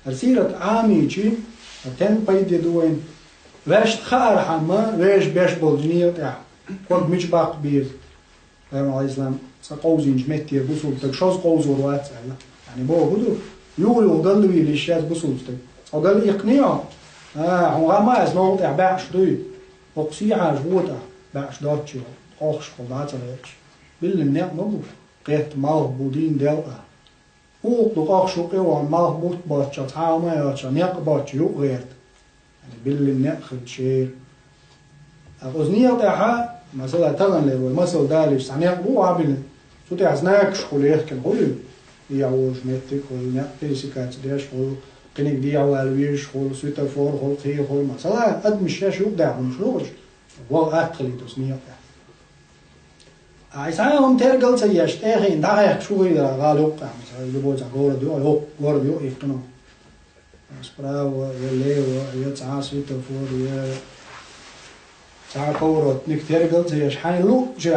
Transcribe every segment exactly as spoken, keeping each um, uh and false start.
Ар сират Ӏамийчи, ар тен пайде ду вайн. Вешта хаархьама, веш беш болчу некъа тӀехь, ког мича баккха беза. Пайхамар алейхиссалам цкъа къовзийначу метте бусулба стаг шозза къовзор вац аьлла. Яъни боху ду, юха-юха галвийла йиш яц бусулба стаг. Цкъа гал иккхиний хьо? А, хьуна гӀа ма ас новкъа тӀехь баьӀаш дуй? Окху сехьаш вотахь, баьӀаш доцчу, къохкуш хьо дӀа а ца лаьтташ. Биллина некъ ма бу, кхетта малх бу дийна делкъа. Укху ду къохкуш ву къе вахана малх бутт боцчу, цхьа а ма йоцчу, некъ боцчу юкъа гӀерта. Яъни биллина некъ хилча шера. ТӀаккха оцу некъа тӀехьа, масала, тахана лер вай, масала далийча, цхьа некъ бу вахьа биллина. Цу тӀехь знакаш хуьлу яхкина хуьлу. Дехьа волуш меттиг хуьлу, некъ пересекаться деш хуьлу, кхиниг дехьа вала везаш хуьлу, светофор хуьлу, кхин хуьлу, масала, адамаш шаьш юкъа даьхьа хӀумаш лохуш, ваха атта хилийта оцу некъа тӀехь. Ай, цхьа а хӀума тергал ца еш, тӀехийна дӀахаьхкаш ву хилла гӀала юккъехь, масала, любой цхьа город ю, йо, город ю, иккхина. Справа, я лево, я цхьа светофор, я цхьа поворотник тергал ца еш, хьайн луъучу,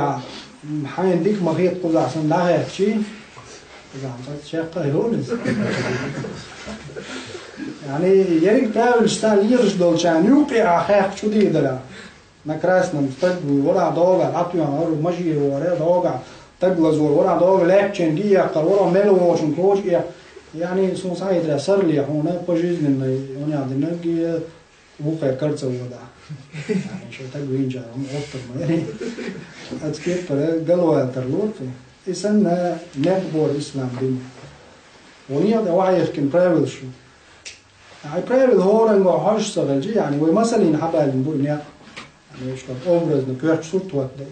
хьайн дика ма хета кхузахь санна дӀахаьхчий, кхузахь цхьацца чекх а йолу иза. Яъни, ерриг правилаш царна лелаш долчарна юккъе а хаьхча чу дийр дара. На красном стаг ву, вара догӀа, дӀатоьхна, вара маже вара догӀа, стаг лазор, вара догӀа, лаьттачийн ги яккхар, вара мел вочун коча э. Яъни, суна схьахетарехь, сарле хьуна пожизненный, хьуна яздинарг, вукхе карца вода. Яъни, шо стаг вийначара, хьуна оттар ма яри. Аца кеппара галвала тарло те. И санна, некъ бора ислам дин. Вон яда вахьехкин правилаш ю. Ай правил хӀоранга хьожуш ца хилча, яъни вай масаллина хьабаьллина бу и некъ. Яъни, чтоб образно коьртачу сурт хӀоттадайта.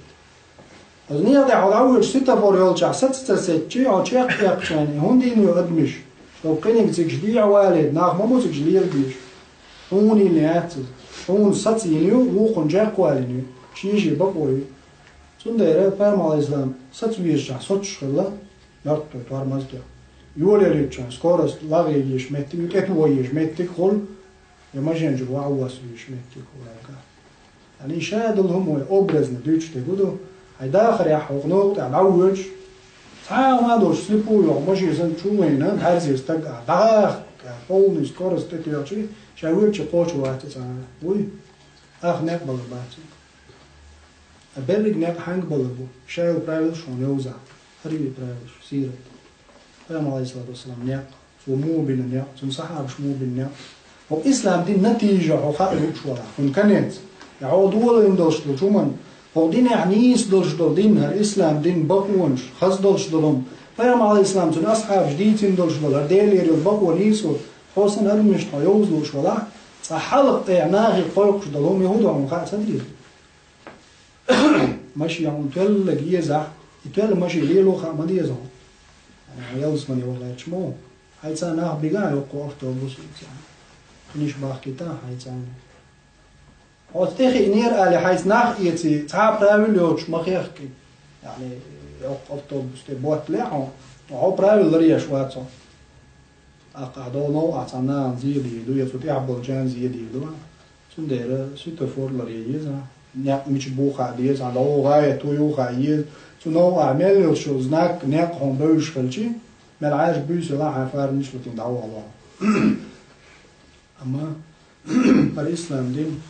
Оцу некъа тӀехь хьо дӀавоьдуш светофор йолчохь саца ца сецчи, хьо чекх а эккхачарна, хӀунда йина ю адамаш? Чтобы кхиниг цига дехьа валийта, нах ма бу цига лела безаш. Хьуна йина яц иза. Хьуна саца йина ю, вукхунна чекх а валийна ю. Шен-шен бакъо ю. Цундела Пайхамар алейхиссалам саца везачохь соцуш хилла, мертвый тормоз тӀе. Йолаеллачохь скорость лагӀе езаш меттиг, тӀетоха езаш меттиг хуьлу, я машен чуьра ваха воссо езаш меттиг хуьлу аьлла. Яъни ша долу хӀума вай образно дуьйцуш дерг ду, хьайн дахарехь хӀокху новкъа тӀехь дӀавоьдуш, цхьа а ма долуш, слепую йоху машен санна чу а вайна, хьаьрзира стаг а, дӀагӀахка, полный скорость тӀетоьхчи, ша воьдучи кхочур вац цхьа а. Вуй? Ах некъ балар бац. Ткъа берриг некъ хьаьнга балар бу? Ша йолу правилаш хьуна йовзахь. ХӀара ю и правилаш, сират. Пайхамар алейхиссалату вассалам некъ, цо муха бина некъ, цуьнан сахьабаш муха бина некъ. ХӀокху ислам дин натийжа хьо хаа лууш валахь, хӀун конец. Я хьо долийна долуш долчу хӀуманна, хӀокху динехь нийса долуш долу дин, хӀара ислам дин бакъонаш, хаза долуш долу хӀума. Пайхамар алейхиссалам, цуьнан асхьабаш дийцина долуш долу, хӀара Делера йолу бакъо нийса волу, хьо санна адамашна хьо йовза лууш валахь, цкъа хьалха тӀе нахе кхойкхуш долу хӀума, хӀун ду хьуна хаа ца деза? Машен хьуна тоьлларг езахь, и тоьлла машен лело хаа ма деза хьуна. Ялсамане ваха лаьтташ ма ву. Хьайца нах бигахь йоккху автобус, хьуна. Хиниш бахкийта хьайца. Хьо тӀе хиънера али хьайца нах эций, цхьа а правил йоцуш ма хехкий. Яъни, йоккху автобус тӀе боттале хьо, хьо правил ларъеш вац хьо. ТӀаккха ахь долу новкъахь цхьа нахана зен дийр ду, я цу тӀехь болчарна зен дийр ду. Цундела светофор ларъе еза, некъ мича бу хаа деза, хьан догӀу гӀайто ю хаа еза. Цу новкъахь мел йолуш йолу знак, некъ хьуна бевзаш хилчи, мел Ӏаьржа буьйса йолахь, хьайн фарниш латийна дӀавахалахь. Амма хӀара ислам дин,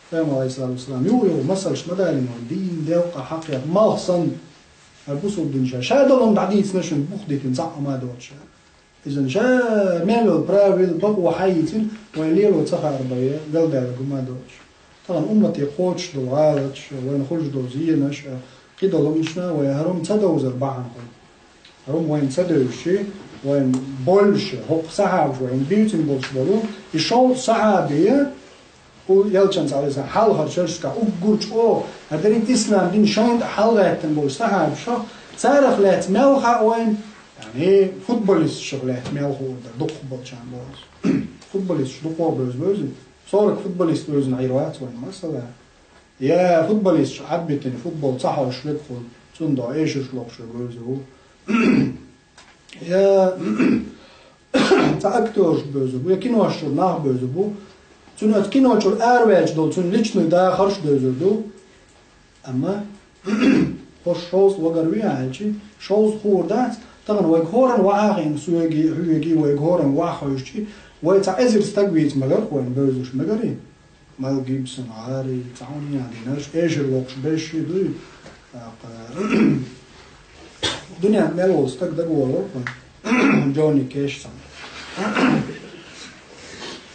Пайхамар алейхиссалату вассалам, юха-юха масалш ма далийна вайна, дийна делкъа хьакхета, малх санна, хӀара бусулба дин ша, ша долу хӀума дӀадийцина шуна, бух дитина, цхьаъ а ма доцуш. Иза ша мел йолу правил, бакъо хьайийцина, вайн лело ца хаар бен, галдаьлла гума доцуш. Тахана уммате кхочуш долу гӀалаташ, вайна хуьлуш долу зенаш, кхидолу хӀуманашна вай хӀара хӀума ца довзар бахьана хуьлу. ХӀара хӀума вайна ца девзачи, вайна боллуш, хӀокху сахьабаша вайна буьйцина болуш болу, и шовзткъа сахьабе, Кху элчанца, алейхиссалам, хьалхара шерашкахь уггар чӀогӀа, хӀара дерриг ислам дин шайна тӀе хьалагӀаьттина болу сахьабашах, царах лаьцна мел хаьа вайна, яъни футболисташах лаьцна мел хуур дара, дукхах болчарна боху ас. Футболисташ дукхах бевза бевзина, сорок футболист бевзина Ӏийр вац вайна, масала. Я футболисташ Ӏадбитина футбол ца хьожуш верг хуьлу, цунна до эшарш лохуш верг вевза ву. Я цхьа актёрш бевзар бу, я кинош чуьра нах бевзар бу. Цуьнан оцу кино чуьра араваьлча долу цуьнан личный дахарш бевзар ду. Амма Ош шовзткъа вагар виъ аьлчи, шовзткъа хуур дац, тахана вайга хӀоранна ваха а хиъна, соьгий, хьоьгий, вайга хӀоранна ваха хьуьйсчи, вай цхьа эзар стаг вийца мегар, вайна бевзаш мегарий? Мел Гибсон, гӀарий, цхьа хӀума ян динарш, эшар воккхуш бешши дуй. ТӀаккха дуьнен мел волу стаг дагаволу, Джонни Кэш цхьа.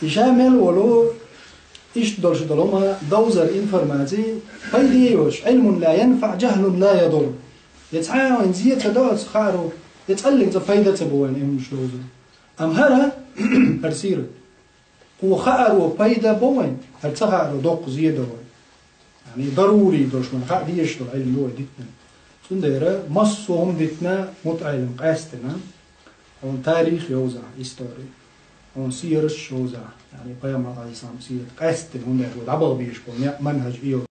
И ша мел волу, иштта долуш долу ма довзар информаций, пайде йоцуш, علم لا ينفع، جهل لا يضر. Я цхьа а вайн зе ца до аса хааро, я цӀаллиг цӀа пайда ца бо вайн имамаш довзар. Амма хӀара, хӀара сийрат. Кхо хааро пайда бо вайн, хӀара ца хааро доккха зе до вайн. Яъни дарури долуш вайн хаа дезаш долу Ӏилма ду вай дитина. Цундела массо а хӀума дитина мутаӀеллим къаьстина, хьуна тарих йовзахь, истори, хьуна сираш йовзахь, яъни пайхамар алейхиссалам сират къаьстина, хӀунда аьлча вай дӀабаха безаш болу некъ манхьаж и йолу.